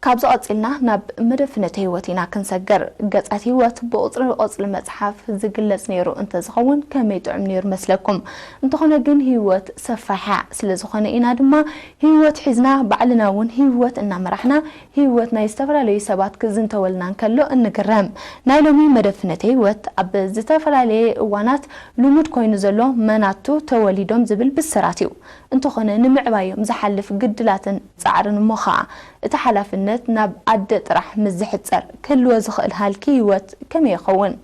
ካብዚ ቀጺልና ናብ መደብ ፍኖተ ህይወት ኢና ክንሰግር። ገጻት ህይወት ብቁጽሪ ብቁጽሪ መጽሓፍ ዝግለጽ ነይሩ እንተዝኸውን ከመይ ጥዑም ነይሩ መስለኩም? እንተኾነ ግን ህይወት ሰፋሕ እያ። ስለ ዝኾነ ኢና ድማ ህይወት ሒዝና ባዕልና እውን ህይወት እናመራሕና ህይወት ናይ ዝተፈላለዩ ሰባት ክዝንተወልና እንከሎ እንግረም። ናይ ሎሚ መደብ ፍኖተ ህይወት ኣብ ዝተፈላለየ እዋናት ልሙድ ኮይኑ ዘሎ መናቱ ተወሊዶም ዝብል ብስራት እዩ። እንተኾነ ንምዕባዮም ዝሓልፍ ግድላትን ጻዕርን እሞ ኸኣ እቲ ሓላፍነት ናብ ኣደ ጥራሕ ምስ ዝሕጸር ክህልዎ ዝኽእል ሃልኪ ህይወት ከመይ ይኸውን?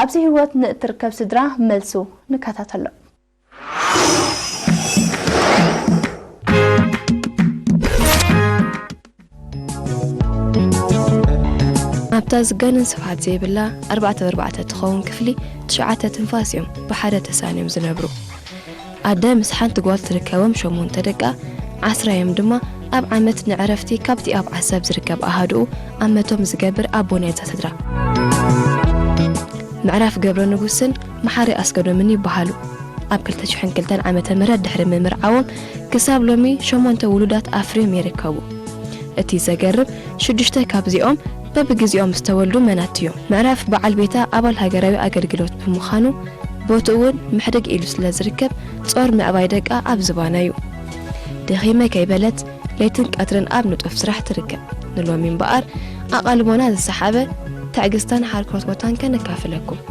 ኣብዚ ህይወት ንእትርከብ ስድራ መልሱ ንከታተሎ። ኣብታ ዝጋነን ስፍሓት ዘይብላ ኣርባዕተ ብኣርባዕተ እትኸውን ክፍሊ ትሽዓተ ትንፋስ እዮም ብሓደ ተሳንዮም ዝነብሩ። ኣደ ምስ ሓንቲ ጓል ትርከቦም ሸሞንተ ደቃ፣ ዓስራ እዮም ድማ ኣብ ዓመት ንዕረፍቲ ካብቲ ኣብ ዓሰብ ዝርከብ ኣሃዱኡ ኣመቶም ዝገብር ኣቦ ናይዛ ስድራ። ምዕራፍ ገብረ ንጉስን መሓሪ ኣስገዶምን ይበሃሉ። ኣብ ክልተ ሽሕን ክልተን ዓመተ ምህረት ድሕሪ ምምርዓዎም ክሳብ ሎሚ ሸሞንተ ውሉዳት ኣፍርዮም ይርከቡ። እቲ ዘገርም ሽዱሽተ ካብዚኦም በብግዜኦም ዝተወልዱ መናት እዮም። ምዕራፍ በዓል ቤታ ኣባል ሃገራዊ ኣገልግሎት ብምዃኑ ቦትኡ እውን ምሕድግ ኢሉ ስለ ዝርከብ ጾር ምዕባይ ደቃ ኣብ ዝባና እዩ። ደኺመ ከይበለት ለይትን ቀትርን ኣብ ንጡፍ ስራሕ ትርከብ። ንሎሚ እምበኣር ኣቓልቦና ዝሰሓበ ትዕግስታን ሓርኮት ቦታን ከነካፍለኩም።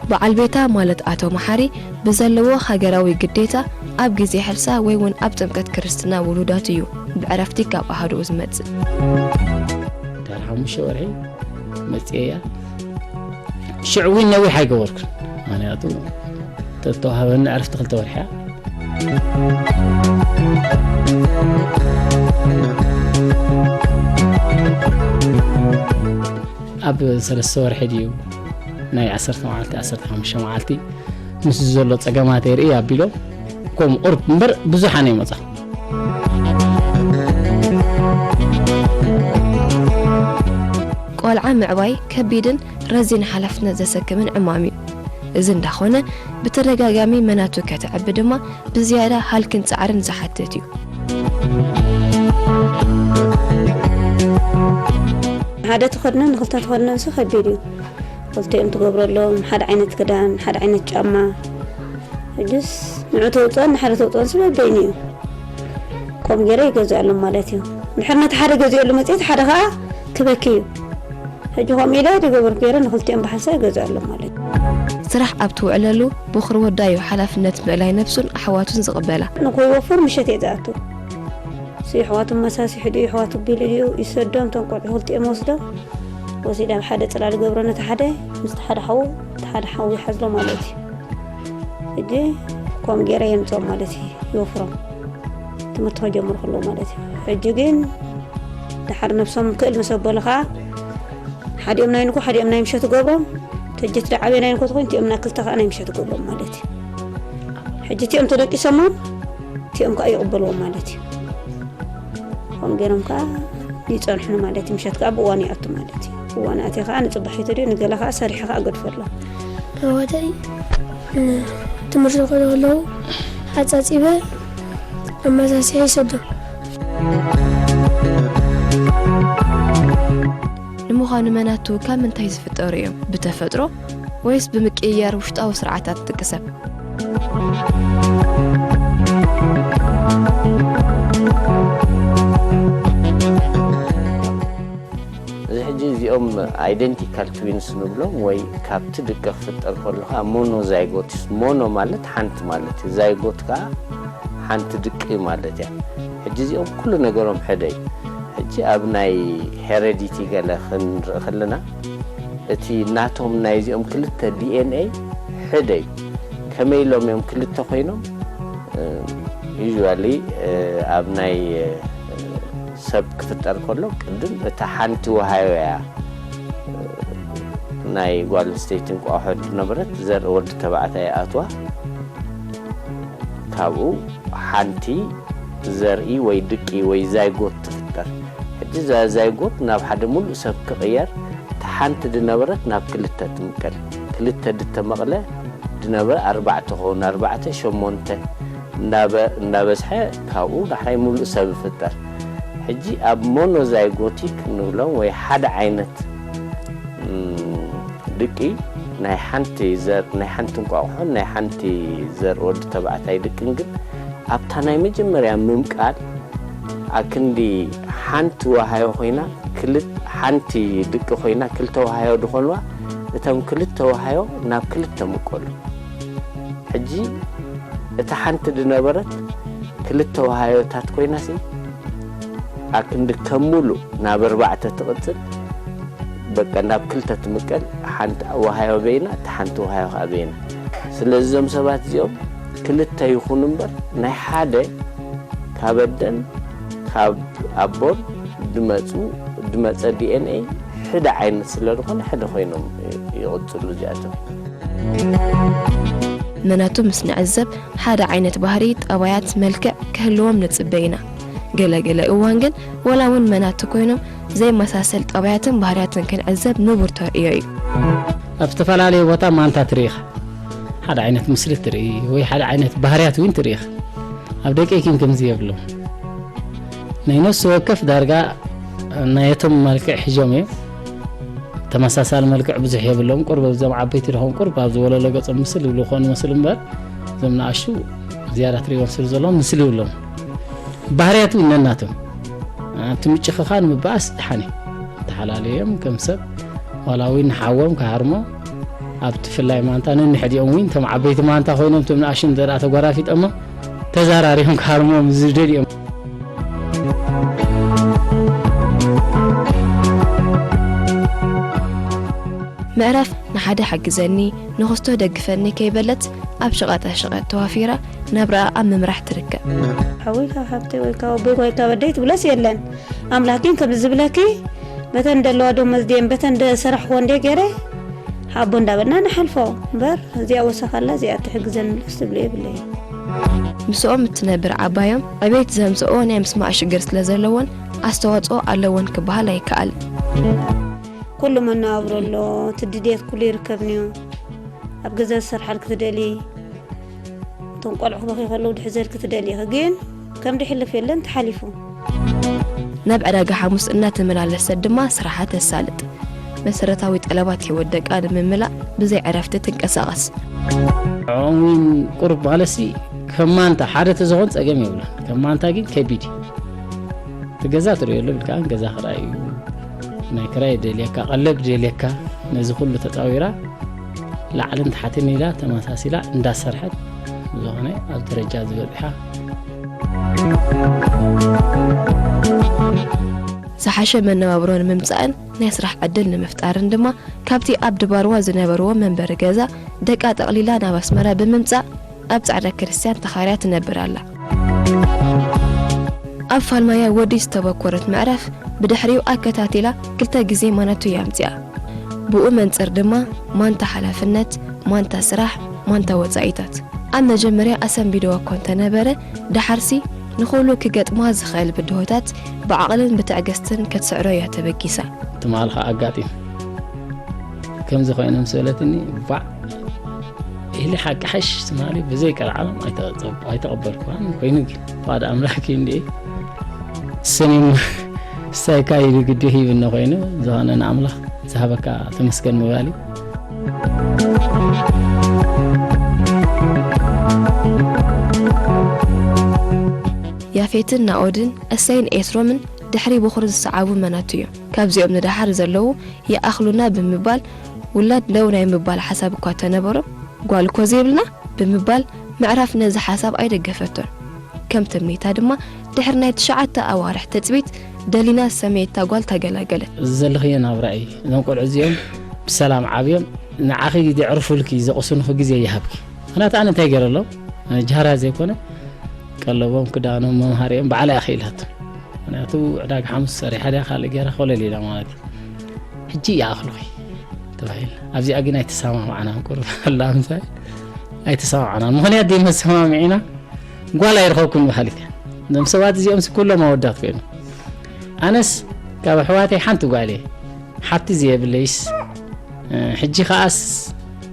በዓል ቤታ ማለት ኣቶ መሓሪ ብዘለዎ ሃገራዊ ግዴታ ኣብ ግዜ ሕርሳ ወይ እውን ኣብ ጥምቀት ክርስትና ውሉዳት እዩ ብዕረፍቲ ካብ ኣሃዱኡ ዝመጽእ። ድሕሪ ሓሙሽተ ወርሒ መጽኤያ ሽዑ እውን ነዊሕ ኣይገበርኩን። ምኽንያቱ ተተዋህበኒ ዕረፍቲ ክልተ ወርሒ እያ። ኣብ ሰለስተ ወርሒ ድዩ ናይ ዓሰርተ መዓልቲ፣ ዓሰርተ ሓሙሽተ መዓልቲ ምስ ዘሎ ጸገማት የርኢ ኣቢሎም ከም ቁርብ እምበር ብዙሓን ኣይመጻ። ቆልዓ ምዕባይ ከቢድን ረዚን ሓላፍነት ዘሰክምን ዕማም እዩ። እዚ እንዳኾነ ብተደጋጋሚ መናቱ ከተዕቢ ድማ ብዝያዳ ሃልክን ጻዕርን ዝሓትት እዩ። ሓደ ተኸድነን ንኽልተ ተኸድነንስ ከቢድ እዩ። ክልቲኦም ትገብረሎም ሓደ ዓይነት ክዳን፣ ሓደ ዓይነት ጫማ። ሕጅስ ንዑ ተውፅኦን ንሓደ ተውፅኦን ስበብ በይኑ እዩ። ከምኡ ገይረ ይገዝኣሎም ማለት እዩ። እንድሕር ነቲ ሓደ ገዚኦሉ መፅኤ እቲ ሓደ ከዓ ክበኪ እዩ። ሕጂ ከምኡ ኢለ ዝገበርኩ ገይረ ንክልቲኦም ብሓንሳእ ይገዝኣሎም ማለት እዩ። ስራሕ ኣብ ትውዕለሉ ብኹር ወዳ እዩ ሓላፍነት ምእላይ ነብሱን ኣሕዋቱን ዝቕበላ። ንከይወፍር ምሸት እየ ዝኣቱ። እሱ የሕዋቱ መሳሲ ሕድኡ የሕዋቱ ቢሉ ድዩ ይሰዶም፣ እቶም ቆልዑ ክልቲኦም ወስዶም፣ ወሲዳ ኣብ ሓደ ጽላል ገብሮ፣ ነቲ ሓደ ምስቲ ሓደ ሓዉ፣ እቲ ሓደ ሓዉ ይሓዝሎ ማለት እዩ። ሕጂ ከምኡ ገይረ የምጽኦም ማለት እዩ፣ ይወፍሮም ትምህርቲ ከጀምሩ ከለዉ ማለት እዩ። ሕጂ ግን ድሓር ነብሶም ክእል ምስ ኣበሉ ኸኣ ሓዲኦም ናይ ንጎ ሓዲኦም ናይ ምሸት ገብሮም፣ ተጀት ደዓበ ናይ ንጎ ተኾይኑ እቲኦም ናይ ክልተ ኸኣ ናይ ምሸት ገብሮም ማለት እዩ። ሕጂ እቲኦም ተደቂሶሞም እቲኦም ከኣ ይቕበልዎም ማለት እዩ። ከምኡ ገይሮም ከኣ ይጸንሑኒ ማለት እዩ። ምሸት ከኣ ብእዋኑ ይኣቱ ማለት እዩ። ብእዋኑ ኣትየ ከኣ ንጽባሒቱ ድዩ ንገለ ከኣ ሰሪሐ ከኣ ገድፈሎም። ኣሕዋተይ ትምህርቲ ከለዉ ኣለዉ ሓጻጺበ ኣመሳሲሐ ይሰዶም። ንምዃኑ መናቱ ካብ ምንታይ ዝፍጠሩ እዮም? ብተፈጥሮ ወይስ ብምቅይያር ውሽጣዊ ስርዓታት ደቂ ሰብ? እዚ ሕጂ እዚኦም ኣይደንቲካል ትዊንስ ንብሎም ወይ ካብቲ ድቂ ክፍጠር ከሎ ከዓ ሞኖዛይጎትስ፣ ሞኖ ማለት ሓንቲ ማለት እዩ፣ ዛይጎት ከዓ ሓንቲ ድቂ ማለት እያ። ሕጂ እዚኦም ኩሉ ነገሮም ሕደ እዩ። ሕጂ ኣብ ናይ ሄሬዲቲ ገለ ክንርኢ ከለና እቲ ናቶም ናይዚኦም ክልተ ዲ ኤን ኤ ሕደ እዩ። ከመይ ኢሎም እዮም ክልተ ኮይኖም? ዩዥዋሊ ኣብ ናይ ሰብ ክፍጠር ከሎ ቅድም እታ ሓንቲ ወሃዮ እያ ናይ ጓል ኣንስተይቲ እንቋቑሖ ዝነበረት ዘርኢ ወዲ ተባዕታይ ይኣትዋ። ካብኡ ሓንቲ ዘርኢ ወይ ድቂ ወይ ዛይጎት ትፍጠር። ሕጂ እዛ ዛይጎት ናብ ሓደ ሙሉእ ሰብ ክቕየር፣ እታ ሓንቲ ዝነበረት ናብ ክልተ ትምቀል። ክልተ ዝተመቕለ ዝነበረ ኣርባዕተ ክኸውን፣ ኣርባዕተ፣ ሸሞንተ፣ እናበ- እናበዝሐ ካብኡ ዳሕራይ ሙሉእ ሰብ ይፍጠር። ሕጂ ኣብ ሞኖዛይጎቲክ ንብሎም ወይ ሓደ ዓይነት ድቂ ናይ ሓንቲ ዘር ናይ ሓንቲ እንቋቑሖን ናይ ሓንቲ ዘር ወዲ ተባዕታይ ድቅን ግን ኣብታ ናይ መጀመርያ ምምቃል ኣክንዲ ሓንቲ ወሃዮ ኮይና ክልት ሓንቲ ድቂ ኮይና ክልተ ወሃዮ ድኾንዋ እቶም ክልተ ወሃዮ ናብ ክልተ ምቀሉ። ሕጂ እታ ሓንቲ ድነበረት ክልተ ወሃዮታት ኮይናሲ ኣክንዲ ከም ሙሉእ ናብ ኣርባዕተ ትቕጽል በቃ ናብ ክልተ ትምቀል። ሓንቲ ወሃዮ በይና እታ ሓንቲ ወሃዮ ከዓ በይና። ስለዚ እዞም ሰባት እዚኦም ክልተ ይኹኑ እምበር ናይ ሓደ ካብ ኣደን ካብ ኣቦን ድመፁ ድመፀ ዲኤንኤ ሕደ ዓይነት ስለ ዝኾነ ሕደ ኮይኖም ይቕፅሉ እዚኣቶም። መናቱ ምስ ንዕዘብ ሓደ ዓይነት ባህሪ፣ ጠባያት፣ መልክዕ ክህልዎም ንጽበ ኢና። ገለ ገለ እዋን ግን ወላ እውን መናቱ ኮይኖም ዘይመሳሰል ጠባያትን ባህርያትን ክንዕዘብ ንቡር ተርእዮ እዩ። ኣብ ዝተፈላለየ ቦታ ማንታ ትርኢ ኢኻ። ሓደ ዓይነት ምስሊ ትርኢ ወይ ሓደ ዓይነት ባህርያት እውን ትርኢ ኢኻ። ኣብ ደቂ ኪን ከምዚ የብሎም። ናይ ነፍሲ ወከፍ ዳርጋ ናየቶም መልክዕ ሒዞም እዮም። ተመሳሳሊ መልክዕ ብዙሕ የብሎም። ቁርብ እዞም ዓበይቲ ድኾን ቁርብ ኣብዚ ወለሎ ገጾም ምስል ይብሉ ክኾኑ መስሉ እምበር እዞም ንኣሹ ዝያዳ ትሪእዎም ስለ ዘለዎም ምስል ይብሎም። ባህርያት እውን ነናቶም እቲ ምጭኽኻን ምባኣስ ደሓን እዩ። ተሓላለዮም ከም ሰብ ዋላ እውን ንሓዎም ክሃርሞ ኣብቲ ፍላይ ማንታ ነንሕዲኦም እውን እቶም ዓበይቲ ማንታ ኮይኖም እቶም ንኣሽን ዘርኣ ተጓራፊጠሞ ተዛራሪዮም ክሃርሞም ዝደልዮም። ምዕራፍ ንሓደ ሓግዘኒ ንኽስቶ ደግፈኒ ከይበለት ኣብ ሸቐጣ ሸቐጥ ተዋፊራ ናብራኣ ኣብ ምምራሕ ትርከብ። ሓወይ ካብ ሓብተይ ወይ ካብ ኣቦይ ወይ ካብ ኣደይ ትብለስ የለን። ኣምላኽ ግን ከምዚ ዝብለኪ በተን ደለዋ ደሞዝ ድየን በተን ደሰራሕክዎ እንደ ገይረ ሓቦ እንዳበልና ንሓልፎ እምበር እዚኣ ወሰኻላ እዚኣ ትሕግዘኒ ኢሉስ ትብሎ የብለይ። ምስኦም እትነብር ዓባዮም ዕቤት ዘምፅኦ ናይ ምስማዕ ሽግር ስለ ዘለዎን ኣስተዋፅኦ ኣለዎን ክበሃል ኣይከኣልን። ኩሉ መነባብሮ ኣሎ፣ እቲ ድልየት ኩሉ ይርከብንዮ። ኣብ ገዛ ዝሰርሓል ክትደሊ እቶም ቆልዑ ክበኽዩ ከለዉ ድሕዘልኪ ትደሊ ኢኺ፣ ግን ከም ድሕልፍ የለን ተሓሊፉ። ናብ ዕዳጋ ሓሙስ እናተመላለሰት ድማ ስራሓ ተሳልጥ። መሰረታዊ ጠለባት ህይወት ደቃ ንምምላእ ብዘይ ዕረፍቲ ትንቀሳቐስ። ኦሚን ቁሩብ ማለሲ ከም ማንታ ሓደ ተዝኾን ጸገም የብሉን። ከም ማንታ ግን ከቢድ እዩ። እቲ ገዛ ትርእየሉ ብልክዓን ገዛ ክረኣይ እዩ። ናይ ክራይ ደልየካ፣ ቀለብ ደልየካ፣ ነዚ ኩሉ ተጻዊራ ላዕልን ታሕትን ኢላ ተመሳሲላ እንዳሰርሐት ዝኾነ ኣብ ደረጃ ዝበጽሓ። ዝሓሸ መነባብሮ ንምምጻእን ናይ ስራሕ ዕድል ንምፍጣርን ድማ ካብቲ ኣብ ድባርዋ ዝነበርዎ መንበሪ ገዛ ደቃ ጠቕሊላ ናብ ኣስመራ ብምምጻእ ኣብ ጻዕዳ ክርስትያን ተኻርያ ትነብር ኣላ። ኣብ ፋልማያ ወዲ ዝተበኮረት ምዕራፍ ብድሕሪኡ ኣከታቲላ ክልተ ግዜ ማናቱ እያ ኣምጺኣ። ብኡ መንጽር ድማ ማንታ ሓላፍነት፣ ማንታ ስራሕ፣ ማንታ ወጻኢታት። ኣብ መጀመርያ ኣሰንቢድዋ እኳ እንተነበረ፣ ደሓርሲ ንኹሉ ክገጥማ ዝኽእል ብድሆታት ብዓቕልን ብትዕግስትን ክትስዕሮ እያ ተበጊሳ። ትማል ኸኣ ኣጋጢሙ ከምዚ ኮይነ ምስ በለትኒ፣ ባዕ ኢለ ሓቂ ሓሽ ትማሊ ብዘይ ቀልዓለም ኣይተቐጸብ- ኣይተቐበልኩዋን። ኮይኑ ግን ፍቓድ ኣምላኽ እዩ እንድየ። እሰን እሞ እስታይካ ኢሉ ግዲ ሂብኒ ኮይኑ፣ ዝኾነ ንኣምላኽ ዝሃበካ ተመስገን ምባል እዩ። ያፌትን ናኦድን፣ እሰይን ኤስሮምን ድሕሪ ብኹር ዝሰዓቡ መናቱ እዮም። ካብዚኦም ንደሓር ዘለዉ ይኣኽሉና ብምባል ውላድ ለው ናይ ምባል ሓሳብ እኳ ተነበሮም፣ ጓል እኮ ዘይብልና ብምባል ምዕራፍ ነዚ ሓሳብ ኣይደገፈቶን። ከም ትምኒታ ድማ ድሕሪ ናይ ትሽዓተ ኣዋርሕ ትጽቢት ደሊና ዝሰመየታ ጓል ተገላገለት። እዚ ዘለኽዮ ናብራ እዩ። እዞም ቆልዑ እዚኦም ብሰላም ዓብዮም ንዓኺ የዕርፉልኪ፣ ዘቕስኑኺ ግዜ ይሃብኪ። ምኽንያቱ ኣነ እንታይ ገይረሎም? ኣነ ጃህራ ዘይኮነ ቀለቦም፣ ክዳኖም፣ መምሃሪኦም ባዕላ እያ ክኢላቶ። ምኽንያቱ ዕዳጋ ሓሙስ ሰሪሓ ድያ ካልእ ገይራ ኮለል ኢላ ማለት እዩ። ሕጂ ይኣኽሉኺ ተባሂልና። ኣብዚኣ ግን ኣይተሰማማዕናን። ቁሩብ ኣላ ምሳይ ኣይተሰማማዕናን። ምኽንያት ደይመሰማሚዕና ጓል ኣይረኸብኩን በሃሊት እያ። እዞም ሰባት እዚኦምሲ ኩሎም ኣወዳት ኮይኖም። ኣነስ ካብ ኣሕዋተይ ሓንቲ ጓል እየ። ሓብቲ ዘየብለይስ፣ እ፣ ሕጂ ከኣስ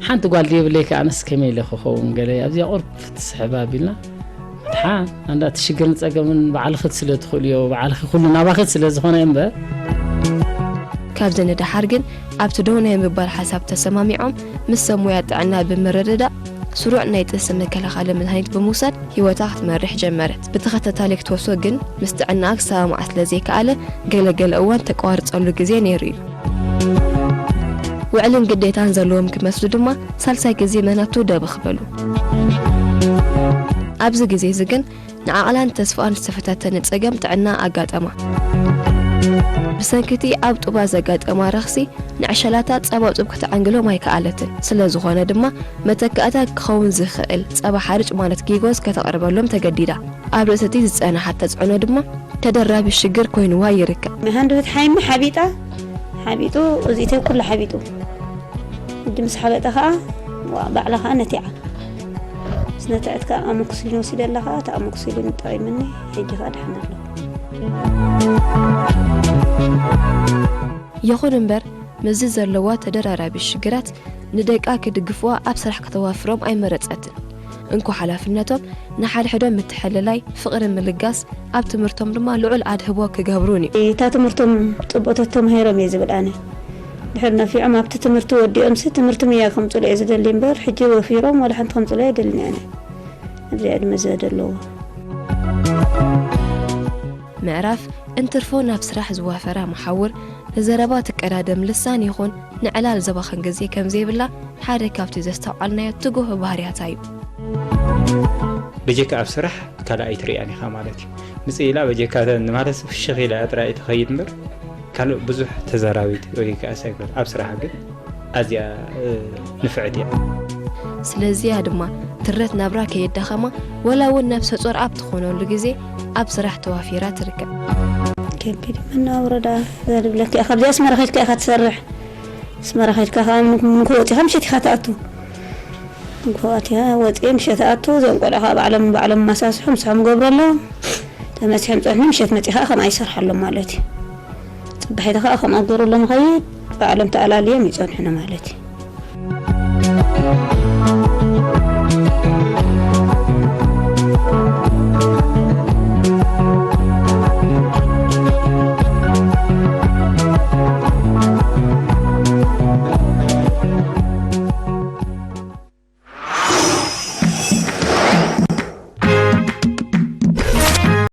ሓንቲ ጓል ዘየብለይ ከኣ ኣነስ ከመይ ኢለ ክኸውን ገለ ኣብዚኣ ቁሩብ ትስሕብ ኣቢልና ድሓ ኣንዳ እቲ ሽግርን ጸገምን ባዕልኺ ስለ ትኽእልዮ፣ ባዕልኺ ኩሉ ናባኺ ስለ ዝኾነ እምበር። ካብዚ ንደሓር ግን ኣብቲ ደው ናይ ምባል ሓሳብ ተሰማሚዖም ምስ ሰብ ሞያ ጥዕና ብምርድዳእ ስሩዕ ናይ ጥንሲ መከላኸሊ መድሃኒት ብምውሳድ ህይወታ ክትመርሕ ጀመረት። ብተኸታታሊ ክትወስዶ ግን ምስ ጥዕናኣ ክሰማማዓ ስለ ዘይከኣለ ገለ ገለ እዋን ተቋርጸሉ ግዜ ነይሩ እዩ። ውዕልን ግዴታን ዘለዎም ክመስሉ ድማ ሳልሳይ ግዜ መናቱ ደብኽ በሉ። ኣብዚ ግዜ እዚ ግን ንዓቕላን ተስፋኣን ዝተፈታተነ ጸገም ጥዕና ኣጋጠማ። ብሰንኪቲ ኣብ ጡባ ዘጋጠማ ረኽሲ ንዕሸላታ ጸባጹብ ከተዓንግሎም ኣይከኣለትን። ስለ ዝኾነ ድማ መተካእታ ክኸውን ዝኽእል ጸባ ሓርጭ ማለት ጊጎዝ ከተቕርበሎም ተገዲዳ። ኣብ ርእሲ እቲ ዝጸንሓት ተጽዕኖ ድማ ተደራቢ ሽግር ኮይንዋ ይርከብ። መሃንድበት ሓይሚ ሓቢጣ ሓቢጡ እዚእተይ ኩሉ ሓቢጡ እዲ ምስ ሓበጠ ከዓ ዋ ባዕላ ከዓ ነቲዓ ስነትዐት ከዓ ኣሞክስሊን ወሲደ ኣለካ እቲ ኣሞክስሊን ጠቂምኒ ሕጂ ከዓ ድሓን ኣለኩ። ይኹን እምበር ምስዚ ዘለዋ ተደራራቢ ሽግራት ንደቃ ክድግፍዋ ኣብ ስራሕ ከተዋፍሮም ኣይመረጸትን። እንኮ ሓላፍነቶም ንሓድሕዶም ምትሕልላይ፣ ፍቕሪ ምልጋስ፣ ኣብ ትምህርቶም ድማ ልዑል ኣድህቦ ክገብሩን እዩ። እታ ትምህርቶም ጽቡቕ ተተማሂሮም እየ ዝብል ኣነ። ድሕር ነፊዖም ኣብቲ ትምህርቲ ወዲኦምሲ ትምህርቲ ምያ ከምጽሉ እየ ዝደሊ እምበር ሕጂ ወፊሮም ዋላ ሓንቲ ከምጽሉ ኣይደልን ኣነ። ኣብዚ ዕድመ ዘደለዎ። ምዕራፍ እንትርፎ ናብ ስራሕ ዝዋፈራ መሓውር ንዘረባ ትቀዳደም ልሳን ይኹን ንዕላል ዘባኽን ግዜ ከም ዘይብላ ሓደ ካብቲ ዘስተውዓልናዮ ትጉህ ባህርያታ እዩ። በጀካ ኣብ ስራሕ ካልኣይ ትሪኣን ኢኻ ማለት እዩ። ምጽእ ኢላ በጀካ ማለት ፍሽኽ ኢላ ጥራይ ትኸይድ እምበር ካልእ ብዙሕ ተዛራቢት ወይ ከኣ ሳይኮን ኣብ ስራሕ ግን ኣዝያ ንፍዕቲ እያ። ስለዚያ ድማ ትረት ናብራ ከየዳኸማ ወላ እውን ነብሰ ጾር ኣብ ትኾነሉ ግዜ ኣብ ስራሕ ተዋፊራ ትርከብ። ከቢድ መናውሮ ዳ ዘድብለካ ኢኻ። ኣብዚ ኣስመራ ከድካ ኢኻ ትሰርሕ። ኣስመራ ከድካ ከዓ ምንኮ ወፂኻ ምሸት ኢኻ ትኣቱ። ምንኮ ኣትያ ወፂአ ምሸት ኣቱ። እዞም ቆልዑ ከዓ ባዕሎም ባዕሎም ማሳስሑ ምሳሖም ገብረሎም። ተመሲሖም ፀንሑ ምሸት መፂኻ ከም ኣይሰርሓሎም ማለት እዩ። ፅባሒተ ከዓ ከም ኣገረሎም ኸይድ ባዕሎም ተኣላልዮም ይፀንሑና ማለት እዩ።